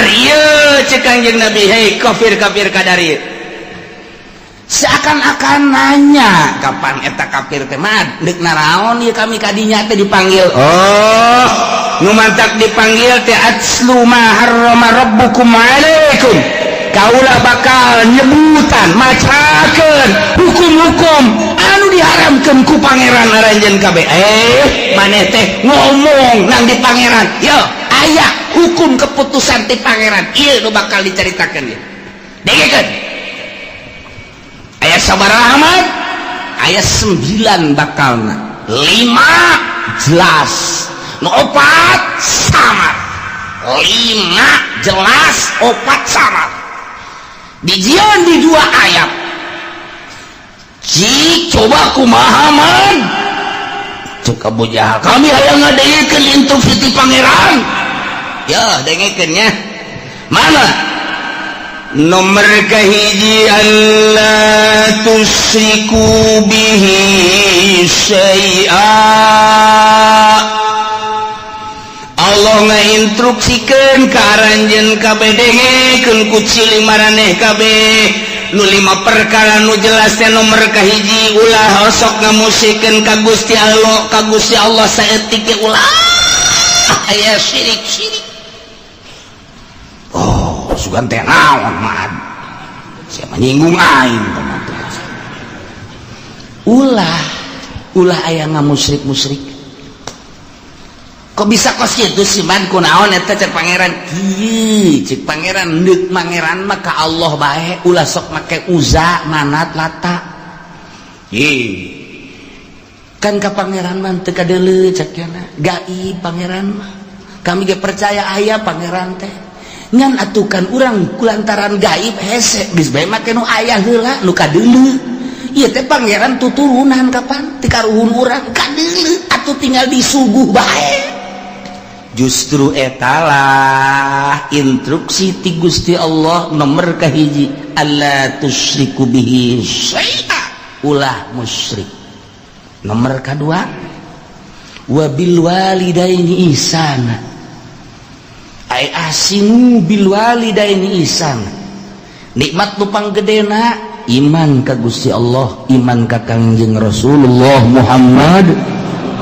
Ieu cek Kangjeng Nabi, hei kafir-kafir kadari, seakan-akan nanya, kapan eta kafir teh, mad, deuk naraon ieu kami kadinya teh dipanggil? Oh, nu mantak dipanggil teh atlu ma harrama rabbukum alaikum, kaula bakal nyebutan, macakeun hukum-hukum anu diharamkeun ku Pangeran aranjeun kabeh. Eh, maneh teh ngomong nang di Pangeran, yo aya hukum keputusan ti Pangeran, ieu nu bakal dicaritakeun ieu. Dengekeun, aya sabaraha, Ahmad? Aya 9 bakalna, 5 jelas, nu opat samar. 5 jelas, opat samar, dijieun di dua ayat. Cik, coba kumaha, man? Cek Abu Jahal, kami hayang ngadengekeun instruksi ti Pangeran. Ya, dengekeun nya. Mana nomor kahiji? Alla tusyriku bihi syai'a. Allah ngainstruksikeun ka aranjeun kabeh, dengekeun ku cilik maraneh kabeh, nu lima perkara nu jelasnya. Nomor kahiji, ulah osok ngamusikeun ka Gusti Allah, ka Gusti Allah saeutik ge ulah aya syirik-syirik. Oh, sugan teh naon, mah siapa nyinggung aing? Teman, ulah ulah aya ngamusrik-musrik. Kok bisa kos kitu sih, man? Kunaon eta? Cek Pangeran kieu, cek Pangeran, deuk Pangeran mah ka Allah bae, ulah sok make Uza, Manat, Lata. Ih, kan ka Pangeran mah teu kadeuleu, cek nya gaib Pangeran mah. Kami ge percaya aya Pangeran teh, ngan atukan urang kulantaran gaib hese, geus bae make nu aya heula, nu kadeuleu. Ieu teh Pangeran tuturunan kapan ti karuhun urang kadeuleu, atuh tinggal disuguh bae. Justru etalah instruksi ti Gusti Allah nomor kahiji, alla tusyriku bihi syai'a, ulah musyrik. Nomor kedua, wabil walidaini ihsana, ay ahsinu bil walidaini ihsana. Nikmat nu panggedena iman ka Gusti Allah, iman ka Kangjeng Rasulullah Muhammad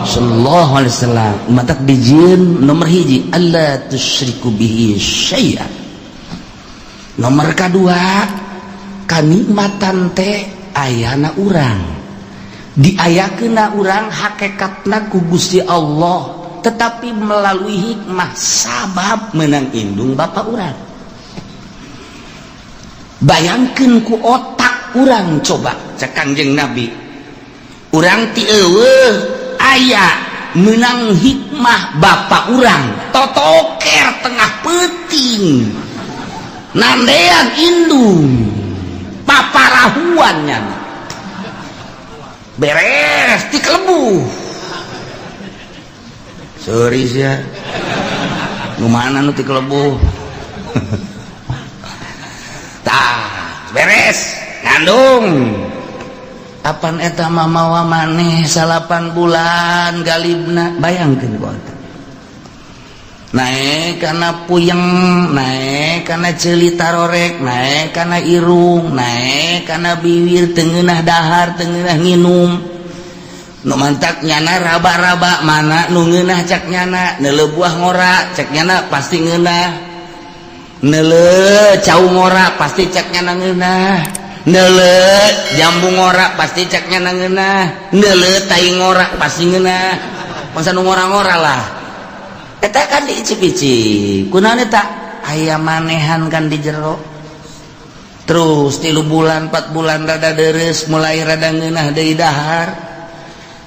sallallahu alaihi wasallam. Matak dijieun nomor hiji, alla tusyriku bihi syai'a. Nomor kedua, kanikmatan teh ayana urang, diayakeunna urang hakikatna ku Gusti Allah, tetapi melalui hikmah sabab menang indung bapak urang. Bayangkeun ku otak urang coba, cek Kangjeng Nabi, urang ti eueuh aya, menang hikmah bapak urang totoker tengah peuting nandean indung paparahuannya, beres ti kelebu. Sorry sia, nu mana nu ti kelebu? Tah, beres ngandung, apan eta mah mawa maneh 9 bulan galibna. Bayangkeun ku otak, naek kana puyeng, naek kana ceuli tarorek, naek kana irung, naek kana bibir, teu ngeunah dahar, teu ngeunah nginum. Nu mantak nyana raba-raba mana nu ngeunah. Cak nyana neuleuh buah ngora, cek nyana pasti ngeunah. Neuleuh cau ngora, pasti cek nyana ngeunah. Neuleuh jambu ngora, pasti cek nyana ngeunah. Neuleuh tai ngora, pasti ngeunah. Masa nu ngora-ngora lah eta kan diicip-icip. Kunaon eta? Aya manehan kan di jero. Terus 3 bulan, 4 bulan rada deres, mulai rada ngeunah deui dahar.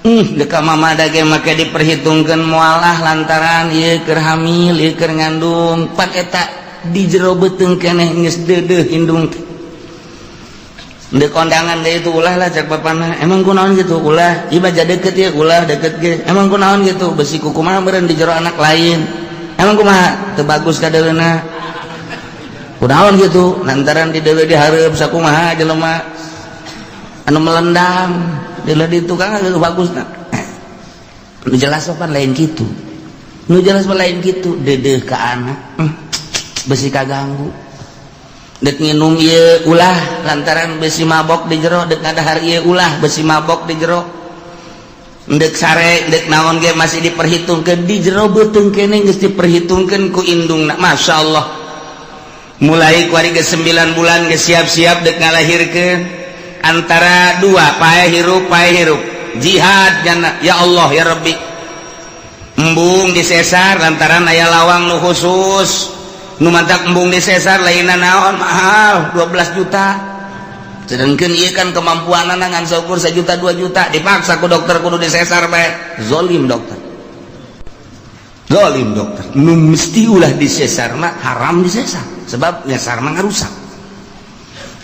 Deka mama dage make diperhitungkeun mualah lantaran ieu keur hamil, ieu keur ngandung. Pan eta di jero beuteung keneh geus deudeuh indung teh. Ndek kondangan deui itu ulah lah, cek bapana. Emang kunaon gitu ulah? Ieu baja deket ya, ulah deket ge. Emang kunaon gitu? Besi kumaha meureun di jero anak lain. Emang kumaha? Teu bagus kadeuleuna. Kunaon gitu? Lantaran di deuleu dihareup sakumaha jelema anu melendang deuleu di tukang geus bagus na. Nu jelas pan lain kitu. Nu jelas mah lain kitu, deudeuh ka anak. Besi kaganggu. Dek nginum ieu ulah lantaran besi mabok di jero, dek ngadahar ieu ulah besi mabok di jero. Dek sare, dek naon ge masih diperhitungkeun di jero beuteung keneh geus diperhitungkeun ku indungna. Masya Allah. Mulai kuari ge 9 bulan geus siap-siap dek ngalahirkeun antara dua pae hirup pae hirup. Jihad jana ya Allah ya Rabbi. Embung disesar lantaran aya lawang nu khusus. Nu mantak embung disesar lainna naon mahal 12 juta. Sedangkan ieu kan kemampuanana ngan saukur 1 juta 2 juta dipaksa ku dokter kudu disesar bae. Zolim dokter. Zolim dokter. Nu mesti ulah disesar mah haram disesar sebab nyesar mah ngarusak.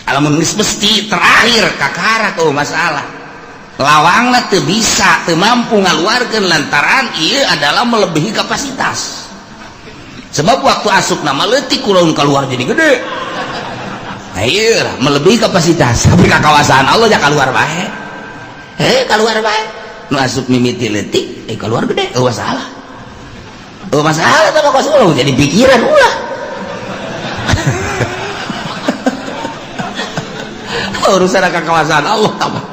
Alamun geus mesti terakhir kakara tuh masalah. Lawangna teu bisa, teu mampu ngaluarkeun lantaran ieu adalah melebihi kapasitas. Sebab waktu asup nama leutik kulon keluar jadi gede. Nah, iya melebihi kapasitas. Tapi kakawasan Allah ya keluar bae. Keluar bae. Nu asup mimiti leutik, keluar gede. Oh masalah. Oh masalah teh kos ulah jadi pikiran ulah. Urusan kakawasan Allah tambah.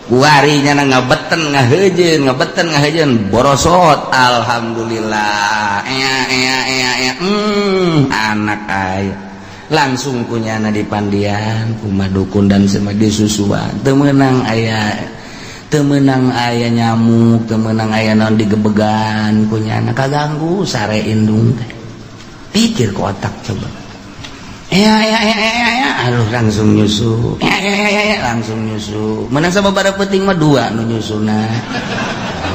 Kuarinya ngabeten ngahejeun, ngabeten ngahejeun borosot. Alhamdulillah. Ea ea ea ea. Anak aya. Langsung kunyana di pandian, kumaha dukun dan semadi susuan. Teu meunang aya, teu meunang aya nyamuk, teu meunang aya naon digebegan kunyana kaganggu sare indung teh. Pikir ke otak coba. Ya ya ya ya ya, aduh langsung nyusu. Ya ya ya ya, langsung nyusu. Menang sama bara penting mah dua nu nyusuna.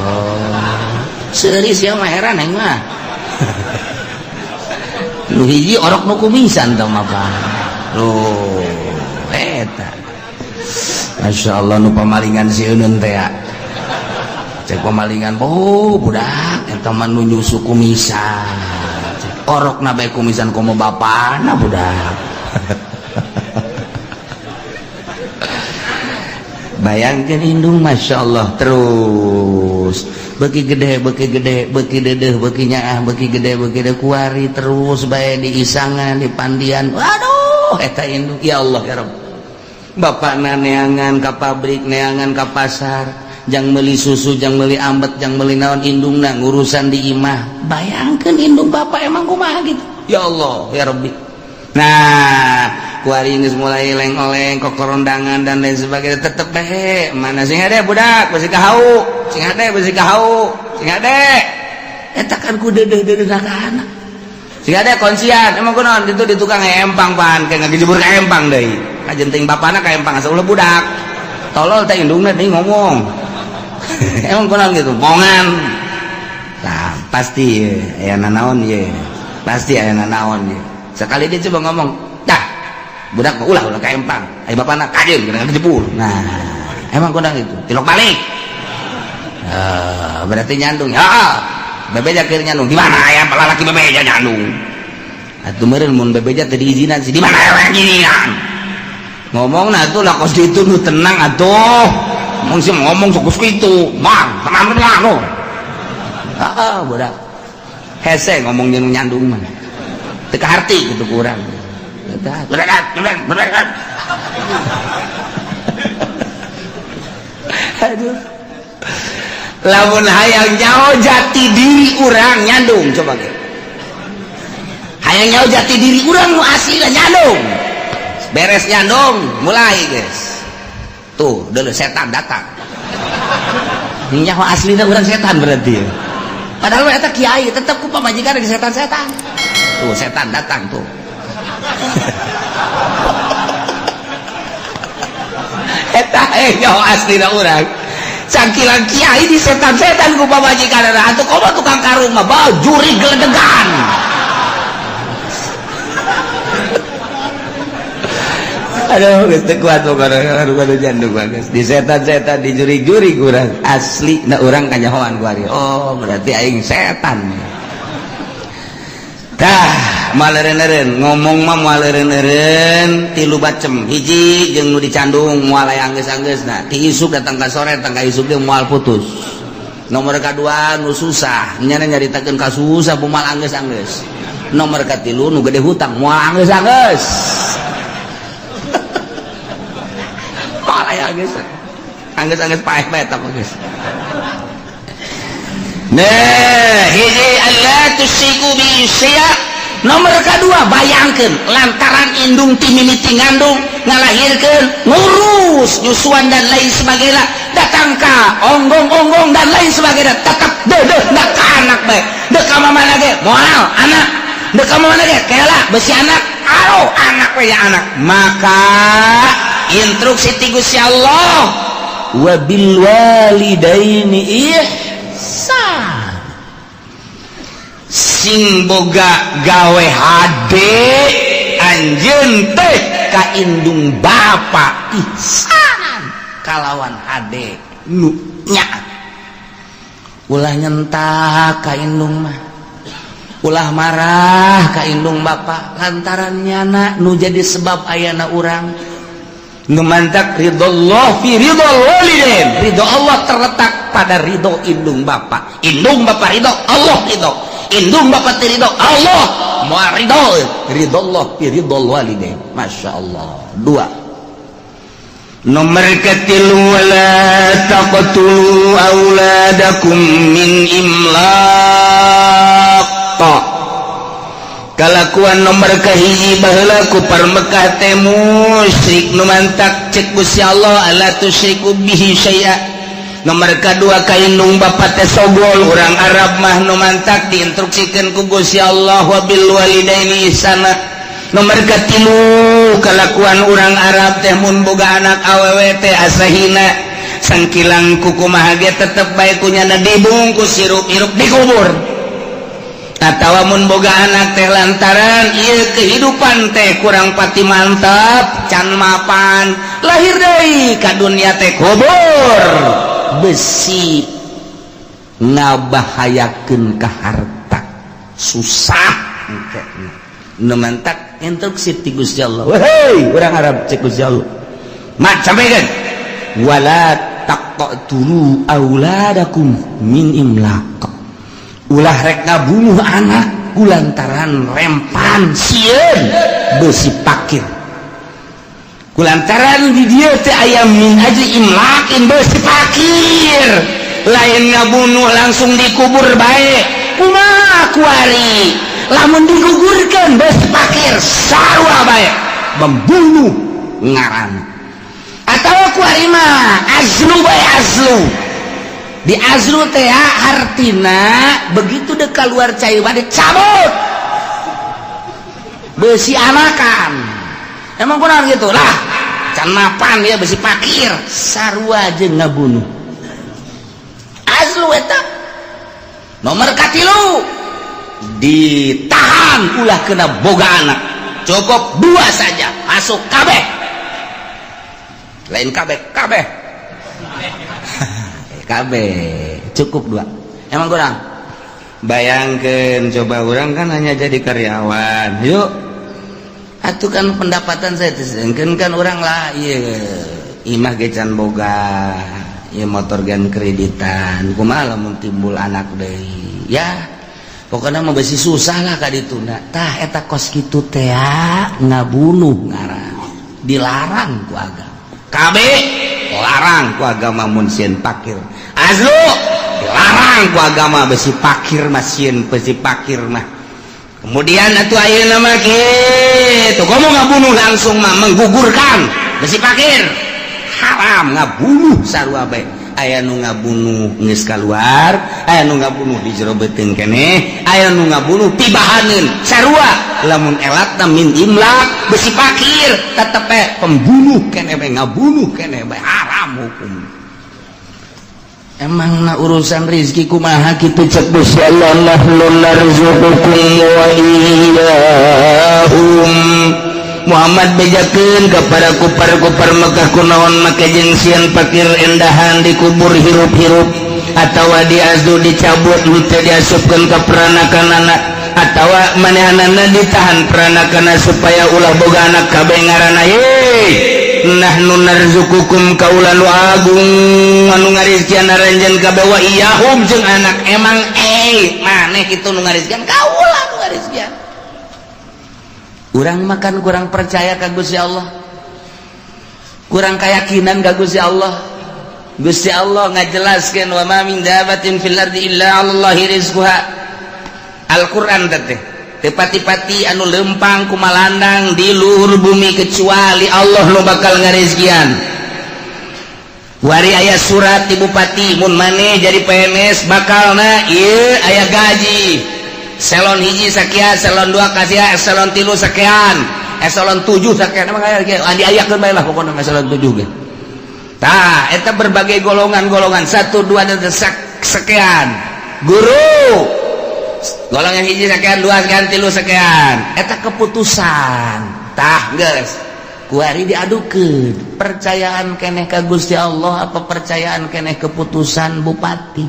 Oh, seuris ya mah heran aing mah. Nu hiji orok nu kumisan teh mah apa. Loh, eta. Masya Allah nu pamalingan si eunun teh ya. Cek pamalingan, oh budak eta mah nu nyusu kumisan. Orok na bae kumisan komo bapana budak. Bayangkeun indung Masya Allah terus beki gede beki gede beki dedeh beki nyaah beki gede beki gede kuari terus bae di isangan di pandian. Waduh eta indung ya Allah ya Rabb. Bapakna neangan ka pabrik neangan ka pasar jang meuli susu jang meuli ambet jang meuli naon indungna ngurusan di imah. Bayangkeun indung bapak emang kumaha gitu. Ya Allah ya Rabbi. Nah kuari geus mulai leng-oleng kokorondangan dan lain sebagainya tetep bae mana sing hade budak besi kahau sing hade besi kahau sing hade eta kan ku deudeuh-deudeuh ka anak sing hade kuncian emang kunaon ditu di tukang empang pan kayak ngagejebur ka empang deui kajenting bapana ka empang asa ulah budak tolol teh indungna deui ngomong. Emang kunaon gitu bongan. Nah, pasti aya nanaon ye. Pasti aya nanaon ye. Sekali dia coba ngomong, "Dah, budak mah ulah ulah ka empang. Aya bapana kajeun kena ngejebur." Nah, emang kunaon gitu. Tilok balik. Berarti nyandung. Ya, bebeja keur nyandung. Di mana aya lalaki bebeja nyandung? Atuh meureun mun bebeja teu diizinan sih di mana aya ginian. Ngomong nah tuh lah kos ditu nu tenang atuh. Mung sih ngomong sok kitu. Mang, tenang tenang lo. Ah, budak. Hese ngomong jeung nyandung mah. Teu kaharti kitu ku urang. Aduh. Lamun hayang nyaho jati diri urang nyandung coba ge. Hayang nyaho jati diri urang nu asli nyandung. Beres nyandung, mulai guys. Tuh, dulu setan datang. Nyaho aslina urang setan berarti. Padahal eta kiai tetep ku pamajikan di setan-setan. Tuh, setan datang tuh. Eta nyaho aslina urang. Cangkilan kiai di setan-setan ku pamajikan atuh komo tukang karung mah bau juri geledegan. Aduh, geus teu kuat pokona aduh jandung bagus. Di setan-setan di juri-juri urang asli na urang kanyahoan ku ari. Oh, berarti aing setan. Tah, maleureun-eureun ngomong mah maleureun-eureun tilu bacem. Hiji jeung nu dicandung moal aya anggeus-anggeusna. Ti isuk datang ka sore datang ka isuk ge moal putus. Nomor kadua nu susah, nyana nyaritakeun ka susah moal anggeus-anggeus. Nomor katilu, nu gede hutang moal anggeus anggeus, moal aya anggeus anggeus anggeus, paeh bae eta mah geus. Nah, hiji, alla tusyriku bi syai'a. Nomor kedua, bayangkan lantaran indung ti mimiti ngandung, ngalahirkeun, ngurus nyusuan dan lain sebagainya, datang ka onggong-onggong dan lain sebagainya, tetap deudeuh ka anak bae. Dek ka mana ge moal anak, dek ka mana ge kela besi anak, aro anak we ya anak. Maka instruksi ti Gusti Allah, wabil walidaini ihsan. Sing boga gawe hade anjeun teh ka indung bapa, ihsanan kalawan hade nu nya. Ulah nyentak ka indung mah, ulah marah ka indung bapa, lantaran nyana nu jadi sebab ayana urang. Nu mantak ridho fi ridho walidain, ridho Allah terletak pada ridho indung bapa. Indung bapa ridho, Allah ridho. Indung bapa teu ridho, Allah moal ridho. Ridho Allah fi ridho walidain. Masya Allah. Dua. Nomor ketilu, wala taqtulu auladakum min imlaq. Kalakuan nomor kahiji baheula kufar Mekah teh musyrik, nu mantak cek Gusti Allah, alla tusyriku bihi syai'a. Nomor kadua, ka indung bapa teh sogol urang Arab mah, nu mantak diinstruksikeun ku Gusti Allah, wabil walidaini ihsana. Nomor katilu, kalakuan urang Arab teh mun boga anak awewe teh asa hina, sangkilang kukumaha ge tetep bae kunyana dibungkus hirup-hirup dikubur. Atawa mun boga anak teh, lantaran ieu kehidupan teh kurang pati mantap, can mapan, lahir deui ka dunia teh kubur, besi ngabahayakeun ka harta, susah engke. Nu mantak instruksi ti Gusti Allah, "Wehei urang Arab," cek Gusti Allah, "mat sampaikan, wala taqtulu auladakum min imlaq." Ulah rek ngabunuh anak kulantaran rempan, sieun besi pakir, kulantaran di dieu teh aya min ajli imlaqin, besi pakir. Lain ngabunuh langsung dikubur bae, kumaha kuari lamun digugurkeun besi pakir, sarua bae membunuh ngaran. Atau kuari mah azlu bae, azlu di azlu teh hartina begitu dek keluar cai bade cabut besi anakan. Emang kurang gitu lah, can mapan ya, besi pakir, sarua jeung ngabunuh azlu eta. Nomor katilu, ditahan ulah kena boga anak, cukup dua saja masuk kabeh, lain kabeh kabeh kabeh, cukup dua. Emang kurang? Bayangkan coba, orang kan hanya jadi karyawan yuk atuh, kan pendapatan saya sedangkan kan orang lah, iya imah ge can boga, iya motor gan kreditan, kumaha lamun timbul anak deui ya? Pokoknya mah besi susah lah ka dituna. Tah, eta kos kitu teh ngabunuh ngaran, dilarang ku agama. KB larang ku agama mun sieun pakir. Azlu dilarang ku agama, besi pakir mah, sieun besi pakir mah. Kemudian atuh ayeuna mah kitu, komo ngabunuh langsung mah menggugurkan besi pakir, haram. Ngabunuh sarua bae, aya nu ngabunuh geus kaluar, aya nu ngabunuh di jero beuteung keneh, aya nu ngabunuh tibahaneun, sarua lamun elatna min imlaq, besi pakir, tetep bae pembunuh keneh bae, ngabunuh keneh bae, haram hukum. Emang na urusan rizki kumaha kitu? Cek Gusti Allah, nahnu narzuqukum wa iyyahum. Muhammad, bejakeun kepada kufar-kufar Mekah, kunaon make jeung sieun pakir endahan dikubur hirup-hirup atawa diazlu, dicabut, henteu diasupkeun ka peranakan anak, atawa manehanana ditahan peranakan supaya ulah boga anak kabeh ngaranna. Ye, nahnu narzuqukum, kaula nu agung anu ngarizkian aranjeun kabeh, wa iyyahum jeung anak. Emang maneh kitu nu ngarizkian? Kaula nu ngarizkian. Urang makan kurang percaya ka Gusti Allah, kurang keyakinan ka Gusti Allah. Gusti Allah ngajelaskeun, "Wa ma min dabatin fil ardi illa 'alallahi rizquha." Al-Qur'an teh, teu pati-pati anu lempang kumalandang di luhur bumi kecuali Allah nu bakal ngarizkian. Wari aya surat di bupati, mun maneh jadi PNS bakalna ieu aya gaji eselon 1 sakian, eselon 2 kasihan, eselon 3 sakian, eselon 7 sakian. Emang aya diayakeun bae lah, pokoknya eselon 7 ge. Tah, eta berbagai golongan-golongan, 1, 2 dan sekian. Guru golongan 1 sekian, 2 sekian, 3 sekian. Eta keputusan. Tah, geus kuari diadukeun, percayaan keneh ka Gusti Allah apa percayaan keneh keputusan bupati?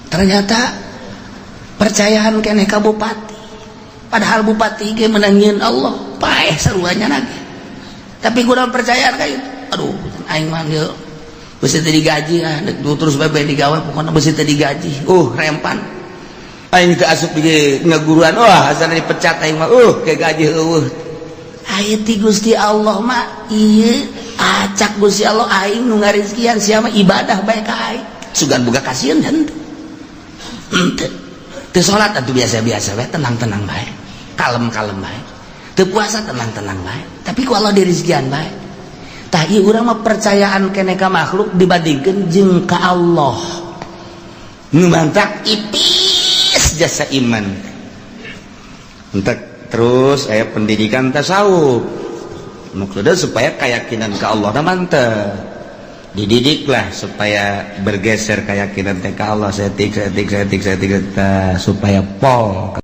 Ternyata percayaan keneh ka bupati, padahal bupati ge menangin Allah, paeh saruanya lagi, tapi kurang percayaan kayak, aduh, aing mah ieu besi teu digaji, ah, terus bae digawe, pokoknya besi teu digaji, rempan aing teu asup di ngaguruan, wah, asana dipecat aing mah, kayak gaji eueuh. Aya ti Gusti Allah mah ieu, acak Gusti Allah, aing nu ngarizkian, sia mah ibadah bae ka aing, sugan boga kasieun. Henteu, henteu. Teu salat atuh biasa-biasa bae, tenang-tenang bae, kalem-kalem bae. Teu puasa, tenang-tenang bae, tapi ku Allah dirizkian bae. Tah, ieu urang mah percayaan keneh ka makhluk dibandingkeun jeung ka Allah, nu mantak ipis jasa iman. Entek terus aya pendidikan tasawuf, maksudnya supaya keyakinan ke Allah mantep, dididiklah supaya bergeser keyakinan teh ke Allah setik setik setik setik, supaya pol.